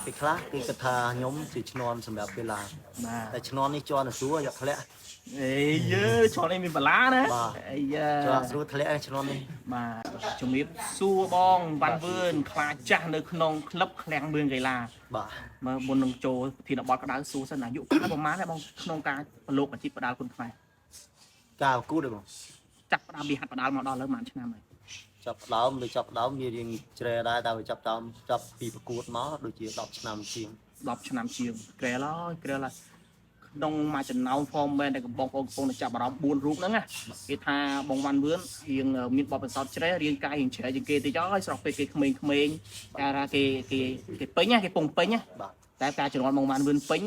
ពេលខ្លះគេគិតថាខ្ញុំជាឈ្នន់សម្រាប់កីឡា បាទ តែឈ្នន់នេះជន់ស្រួលយកធ្លាក់ អេយឺឈ្នន់នេះមានបន្លាណា បាទ អីយ៉ា ជន់ស្រួលធ្លាក់ឈ្នន់នេះ បាទជំរាបសួរបងវ៉ាន់វឿនខ្លាចចាស់នៅក្នុងក្លឹបឃ្លាំងមឿងកីឡា បាទ មើលមុននឹងចូលប្រធានបទក្តៅសួរសិនអាយុកាលប្រហែលដែរបងក្នុងការប្រឡូកអាជីពផ្ដាល់គុណខ្មែរ ការប្រកួតទេបង ចាប់ផ្ដើមពីហាត់ផ្ដាល់មកដល់ឥឡូវប៉ុន្មានឆ្នាំហើយ ចាប់ផ្ដើមវាចាប់ផ្ដើមវារៀងជ្រែដែរតែវាចាប់ដើមចាប់ពីប្រកួតមកដូចជា10ឆ្នាំជាង 10ឆ្នាំជាងក្រែលហើយក្រែលហើយក្នុងមួយចំណោម form មែនដែលកំបងប្អូនកំពុងតែចាប់អារម្មណ៍4រូបហ្នឹងណាគេថាបងវ៉ាន់វឿនរៀងមានបទពិសោធន៍ជ្រែរៀងកាយរៀងជ្រែជាងគេតិចហើយស្រុកពេលគេក្មេងៗគេថាគេគេគេពេញណាគេពងពេញណា បាទ តែការជំនាន់បងវ៉ាន់វឿនពេញ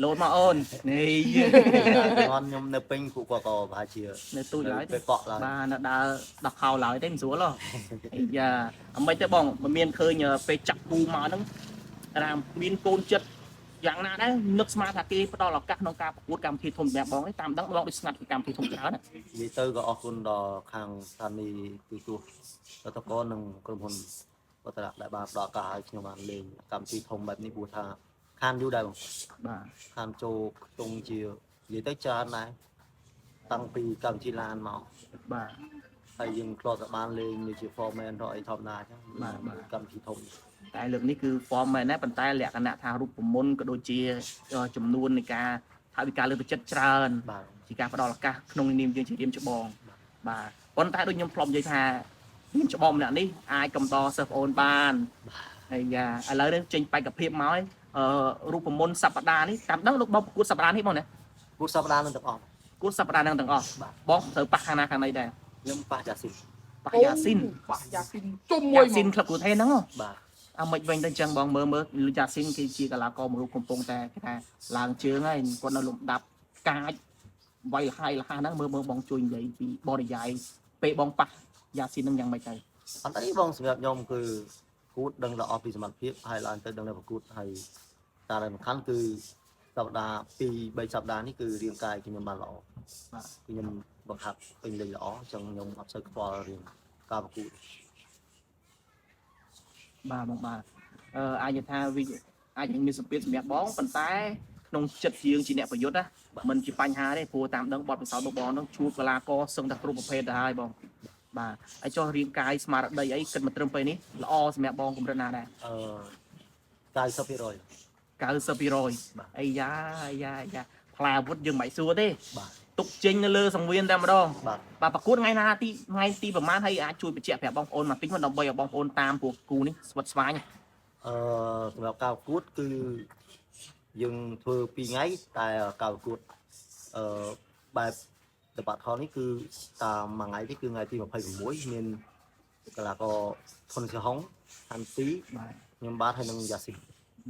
លោតមកអូននេះ ជំនាន់ខ្ញុំនៅពេញពួកគាត់ក៏ប្រហែលជា នៅទូចឡើយ ពេលកក់ឡើយ បាទនៅដើរដោះខោឡើយទេមិនស្រួលហ៎អាយ៉ាអមិនទេបងមិនមានឃើញពេលចាក់គូមកហ្នឹងរាមានកូនចិត្តយ៉ាងណាដែរនឹកស្មានថាគេផ្ដល់ឱកាសក្នុងការប្រកួតកម្មវិធីធំសម្រាប់បងឯងតាមដឹងបងដូចស្ងាត់ពីកម្មវិធីធំច្រើនណា និយាយទៅក៏អរគុណដល់ខាងស្ថានីយ៍ទូរទស្សន៍រដ្ឋកោនិងក្រុមហ៊ុនវឌ្ឍនៈដែលបានផ្ដល់ឱកាសឲ្យខ្ញុំបានលេងកម្មវិធីធំបែបនេះព្រោះថាខានយូរដែរបង បាទ ខានចូលខ្ទង់ជានិយាយទៅច្រើនដែរតាំងពីកម្មវិធីឡានមក បាទ ហើយយើងធ្លាប់តែបានលេងដូចជា foreman រកអីធម្មតាអញ្ចឹង បាទបាទ កម្មវិធីធំ តែលើកនេះគឺ form មែនដែរប៉ុន្តែលក្ខណៈថារូបមន្តក៏ដូចជាចំនួននៃការថវិកាលើកទឹកចិត្តច្រើន បាទ ជាការផ្ដល់ឱកាសក្នុងនាមយើងជារៀមច្បងបាទប៉ុន្តែដូចខ្ញុំធ្លាប់និយាយថារៀមច្បងម្នាក់នេះអាចកំដរសិស្សប្អូនបានហើយយ៉ាឥឡូវនេះចេញបេក្ខភាពមកហើយអឺរូបមន្តសប្តាហ៍នេះតាមដឹងលោកបងប្រកួតសប្តាហ៍នេះបងណា គូសប្តាហ៍នឹងទាំងអស់ ប្រកួតសប្តាហ៍ហ្នឹងទាំងអស់ បាទ បងត្រូវប៉ះខាងណាខាងណីដែរ ខ្ញុំប៉ះយ៉ាស៊ីន ប៉ះយ៉ាស៊ីន ប៉ះយ៉ាស៊ីនជុំមួយ យ៉ាស៊ីនក្លឹបគូថេហ្នឹងហ៎ បាទ អមិនវិញទៅអញ្ចឹងបងមើលមើលយ៉ាស៊ីនគេជាកីឡាករមួយរូបកំពុងតែគេថាឡើងជើងហើយគាត់នៅលំដាប់កាចវាយលហើយលះហ្នឹងមើលមើលបងជួយនិយាយពីបរិយាយពេលបងប៉ះយ៉ាស៊ីនហ្នឹងយ៉ាងម៉េចទៅ អត់អីបងសម្រាប់ខ្ញុំគឺគួតដឹងល្អពីសមត្ថភាពហើយឡើងទៅដឹងនៅប្រកួតហើយតែដែលសំខាន់គឺសប្តាហ៍2 3សប្តាហ៍នេះគឺរាងកាយខ្ញុំបានល្អ បាទ គឺខ្ញុំបង្ហាត់ពេញលេញល្អអញ្ចឹងខ្ញុំអត់សូវខ្វល់រឿងការប្រកួត បាទបងបាទអឺអាចនិយាយថាវាអាចនឹងមានសម្ពាធសម្រាប់បងប៉ុន្តែក្នុងចិត្តយើងជាអ្នកប្រយុទ្ធណាមិនជាបញ្ហាទេព្រោះតាមដឹងបទពិសោធន៍របស់បងហ្នឹងជួបកីឡាករសឹងតែគ្រប់ប្រភេទទៅហើយបងបាទហើយចុះរាងកាយស្មារតីអីគិតមកត្រឹមពេលនេះល្អសម្រាប់បងកម្រិតណាដែរ អឺ90% 90% បាទ អាយ៉ាអាយ៉ាអាយ៉ាផ្លែអាវុធយើងមិនបាច់សួរទេ បាទ ទុកចេញនៅលើសង្វៀនតែម្ដង បាទ បាទប្រកួតថ្ងៃណាទីថ្ងៃទីប្រហែលហើយអាចជួយបញ្ជាក់ប្រាប់បងប្អូនមកតិចមកដើម្បីឲ្យបងប្អូនតាមពួកគូនេះស្វិតស្វាញ អឺសម្រាប់ការប្រកួតគឺយើងធ្វើ2ថ្ងៃតែការប្រកួតអឺបែបតបាត់ថនេះគឺតាមមួយថ្ងៃនេះគឺថ្ងៃទី26មានកីឡាករធុនសិហុងហាន់ស៊ី បាទ ខ្ញុំបាទហើយនិងយ៉ាស៊ីន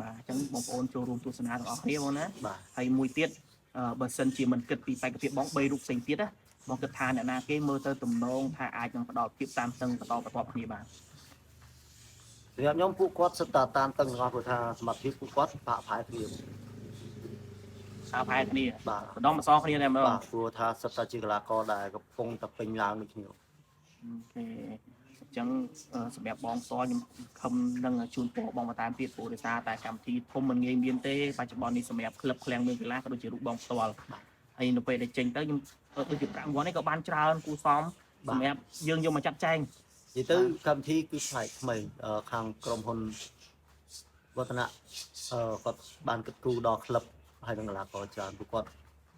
បាទអញ្ចឹងបងប្អូនចូលរួមទស្សនាទាំងអស់គ្នាបងណា បាទ ហើយមួយទៀតអឺបើសិនជាមិនគិតពីបេក្ខភាពបង3រូបផ្សេងទៀតណាបងគិតថាអ្នកណាគេមើលទៅទំនងថាអាចនឹងផ្ដល់ភាពតាមតឹងបន្តបន្ទាប់គ្នាបាន សម្រាប់ខ្ញុំពួកគាត់សិតតាតាមតឹងទាំងអស់ព្រោះថាសមត្ថភាពពួកគាត់បាក់ផែគ្នា អើផែគ្នា បាទ ម្ដងម្សងគ្នាតែម្ដង បាទព្រោះថាសិតតាជាកីឡាករដែលកំពុងតែពេញឡើងដូចគ្នា អូខេអញ្ចឹងអឺសម្រាប់បងផ្ទាល់ខ្ញុំខំនឹងជូនពរបងបន្ថែមទៀតព្រោះដោយសារតែកម្មវិធីធំមិនងាយមានទេបច្ចុប្បន្ននេះសម្រាប់ក្លឹបឃ្លាំងមឿងកីឡាក៏ដូចជារូបបងផ្ទាល់ហើយនៅពេលដែលចេញទៅខ្ញុំដូចជាប្រាក់រង្វាន់នេះក៏បានច្រើនគួរសម បាទ សម្រាប់យើងយកមកចាត់ចែង និយាយទៅកម្មវិធីគឺផ្នែកថ្មីអឺខាងក្រុមហ៊ុនវឌ្ឍនៈអឺគាត់បានគិតគូរដល់ក្លឹបហើយនិងកីឡាករច្រើនពួកគាត់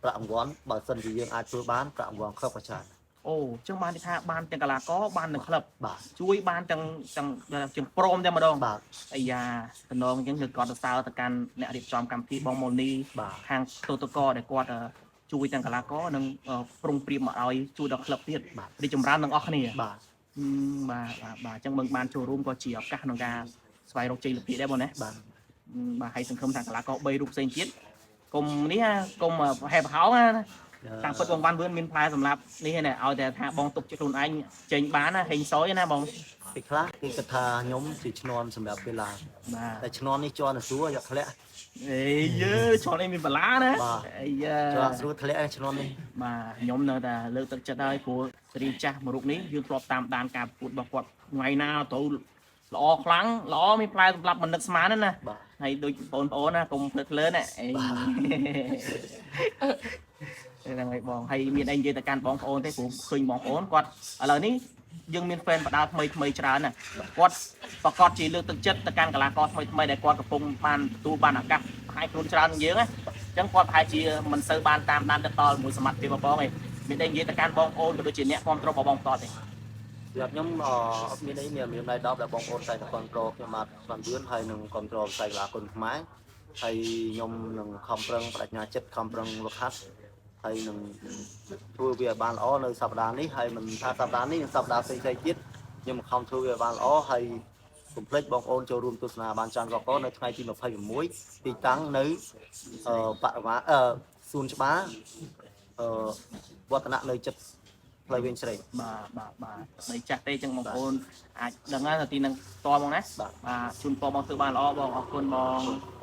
ប្រាក់រង្វាន់បើសិនជាយើងអាចធ្វើបានប្រាក់រង្វាន់ក្លឹបក៏ច្រើន អូអញ្ចឹងបានន័យថាបានទាំងកីឡាករបានទាំងក្លឹប បាទ ជួយបានទាំងទាំងទាំងព្រមតែម្ដង បាទ អាយ៉ាតំណងអញ្ចឹងគឺគាត់សរសើរទៅកាន់អ្នករៀបចំកម្មវិធីបងម៉ូនី បាទ ខាងតូតកដែលគាត់ជួយទាំងកីឡាករនិងប្រុងប្រៀបមកឲ្យជួយដល់ក្លឹបទៀត បាទ រីកចម្រើនទាំងអស់គ្នា បាទ ហឹមបាទបាទបាទអញ្ចឹងបងបានចូលរួមក៏ជាឱកាសក្នុងការស្វែងរកជ័យលាភីដែរបងណា បាទ ហឹមបាទហើយសង្ឃឹមថាកីឡាករ3រូបផ្សេងទៀតកុំនេះណាកុំប្រហែលប្រហោងណាតាមពិតបងវ៉ាន់វឿនមានផ្លែសម្រាប់នេះឯណាឲ្យតែថាបងទុកចិត្តខ្លួនឯងចេញបានណាហេងសយណាបង ពេលខ្លះគេគិតថាខ្ញុំជាឈ្នន់សម្រាប់កីឡា បាទ តែឈ្នន់នេះជន់ស្រួលយកធ្លាក់ អេយឺឈ្នន់នេះមានបន្លាណា បាទ អីយ៉ា ជន់ស្រួលធ្លាក់ឈ្នន់នេះ បាទខ្ញុំនៅតែលើកទឹកចិត្តហើយព្រោះសេរីចាស់មួយរូបនេះយើងធ្លាប់តាមដានការប្រកួតរបស់គាត់ថ្ងៃណាត្រូវ ល្អខ្លាំងល្អមានផ្លែសម្រាប់មិននឹកស្មានណាណា បាទ ហើយដូចបងប្អូនណាកុំភ្លើតភ្លើនណាអេហ្នឹងហើយបងហើយមានអីនិយាយទៅកាន់បងប្អូនទេព្រោះឃើញបងប្អូនគាត់ឥឡូវនេះយើងមាន fan បដាថ្មីថ្មីច្រើនណាគាត់ប្រកាសជាលើកទឹកចិត្តទៅកាន់កីឡាករថ្មីថ្មីដែលគាត់កំពុងបានទទួលបានឱកាសប្រហែលខ្លួនច្រើនជាងយើងណាអញ្ចឹងគាត់ប្រហែលជាមិនសូវបានតាមដានទៅដល់មួយសមត្ថភាពរបស់បងឯងមានអីនិយាយទៅកាន់បងប្អូនក៏ដូចជាអ្នកគ្រប់គ្រងរបស់បងបន្តទេ សម្រាប់ខ្ញុំអអត់មានអីមានមានដៃ10ដែលបងប្អូនតែតែគ្រប់គ្រងខ្ញុំបាទស្វាន់វឿនហើយនឹងគ្រប់គ្រងវិស័យកីឡាគុនខ្មែរហើយខ្ញុំនឹងខំប្រឹងបដិញ្ញាចិត្តខំប្រឹងលំហាត់ហើយនឹងធ្វើវាឲ្យបានល្អនៅសប្តាហ៍នេះហើយមិនថាសប្តាហ៍នេះនិងសប្តាហ៍ផ្សេងៗទៀតខ្ញុំខំធ្វើវាឲ្យបានល្អហើយកុំភ្លេចបងប្អូនចូលរួមទស្សនាបានច្រើនកកនៅថ្ងៃទី26ទីតាំងនៅអឺបរិវាអឺសួនច្បារអឺវឌ្ឍនៈនៅចិត្តផ្លូវវែងជ្រៃ បាទបាទបាទបីចាស់ទេចឹងបងប្អូនអាចដឹងហើយទីនឹងតហ្មងណា បាទ បាទជូនពរបងធ្វើបានល្អបងអរគុណបង។